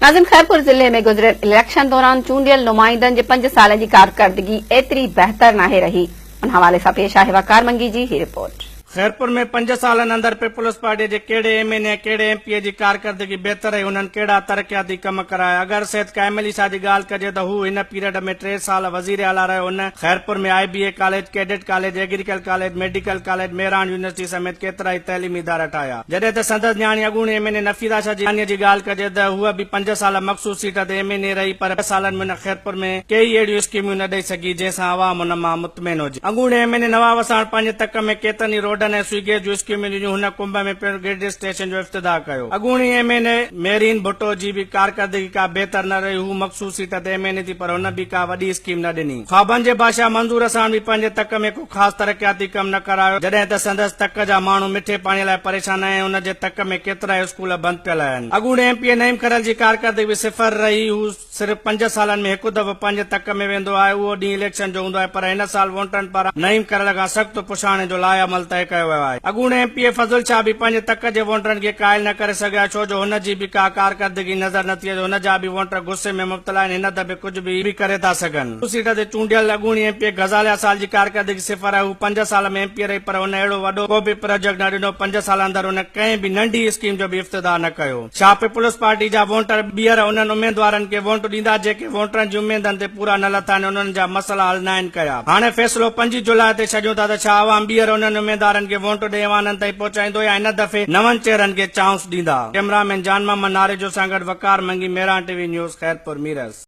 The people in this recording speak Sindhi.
ناظم خيرپور ضلعي ۾ گذريل اليڪشن دوران چونڊيل نمائندن جي پنج سالن جي ڪارڪردگي ايتري بهتر ناهي رهي ان حوالي سان پيش آهي وقار منگي جي هي رپورٽ. خيرپور ۾ پنج سالن اندر پيپلز پارٽي جي ڪهڙي ايم اين اي ۽ ڪهڙي ايم پي اي جي ڪارڪردگي بهتر رهي انهن ڪهڙا ترقياتي ڪم ڪرايا اگر سيد قائم علي شاهه جي ڳالهه ڪجي ته هو هن پيريڊ ۾ ٽي سال وزير اعليٰ رهيو هن Khairpur ۾ I B A college cadet college agriculture college medical college Mehran university سميت ڪيترائي تعليمي ادارا ٺاهيا. جڏهن ته سندس نياڻي اڳوڻي ايم اين اي نفيزه شاهه جيلانيء جي ڳالهه ڪجي ته هوء به پنج سال مخصوص سيٽ تي ايم اين اي رهي پر ٻه سالن ۾ هن خيرپور ۾ ڪيئي اهڙيون اسڪيمون نه ڏئي سگهي جنهن سان عوام ان مان مطمئن هجي. اڳوڻي ايم اين اي نواب وساڻ پنهنجي تڪ ۾ ڪيترن ئي روڊن ۽ سوئي گيس جون اسڪيمون ڏنيون هن ڪنب ۾ پڻ گرڊ اسٽيشن جو افتتاح ڪيو. اڳوڻي ايم اين اي ميرين ڀٽو جي به ڪارڪردگي ڪا بهتر نه رهي هو مخصوص سيٽ تي ايم اين اي ٿي پر هن به ڪا وڏي اسڪيم نه ڏني. خوابن جي بادشاهه منظور وساڻ به پنهنجي تڪ ۾ ڪو خاص ترقياتي ڪم نه ڪرايو، جڏهن ته سندس تڪ جا ماڻهو مٺي پاڻي لاء پريشان آهن ۽ ان جي تڪ ۾ ڪيترائي اسڪول بند پيل آهن. اڳوڻي ايم پي اي نعيم کرل جي ڪارڪردگي به صفر رهي، هو صرف پنج سالن ۾ هڪ دفعو پنهنجي تڪ ۾ ويندو آهي، اهو ڏينهن اليڪشن جو هوندو آهي پر هن سال ووٽرن پاران نعيم کرل کان سخت پڇاڻي جو لائحه عمل طئي ڪيو ويو آهي. اڳوڻي ايم پي اي فضل شاهه به پنهنجي تڪ جي ووٽرن کي قائل نه ڪري سگهيو آهي ڇو جو هن جي به ڪا ڪارڪردگي نظر نٿي اچي، هن جا به ووٽر غصي ۾ مبتلا آهن، هن دفعي ڪجهه به ڪري ٿا سگهن. سيٽ تي چونڊيل اڳوڻي ايم پي اي غزاليا سال جي ڪارڪردگي صفر آهي، هو پنج سال ۾ ايم پي اي رهي پر هن اهڙو وڏو ڪو به پراجيڪٽ نه ڏنو، پنج سالن اندر هن ڪنهن به ننڍي اسڪيم جو به افتتاح نه ڪيو. ڇا پيپلز پارٽي جا ووٽر ٻيهر انهن اميدوارن کي ووٽ ڏيندا جيڪي ووٽرن جي اميدن تي پورا نه لٿا آهن انهن جا مسئلا حل ناهن ڪيا. هاڻي فيصلو پنجين جولاء تي ڇڏيون ٿا ته ڇا عوام ٻيهر انهن اميدوارن کي ووٽ ڏئي ايوانن تائين پهچائيندو يا هن دفعي نون چهرن کي چانس ڏيندا. ڪئميرا مين جان محمد ناريجو سان گڏ Waqar Mangi, Mehran T V news, Khairpur Mirs.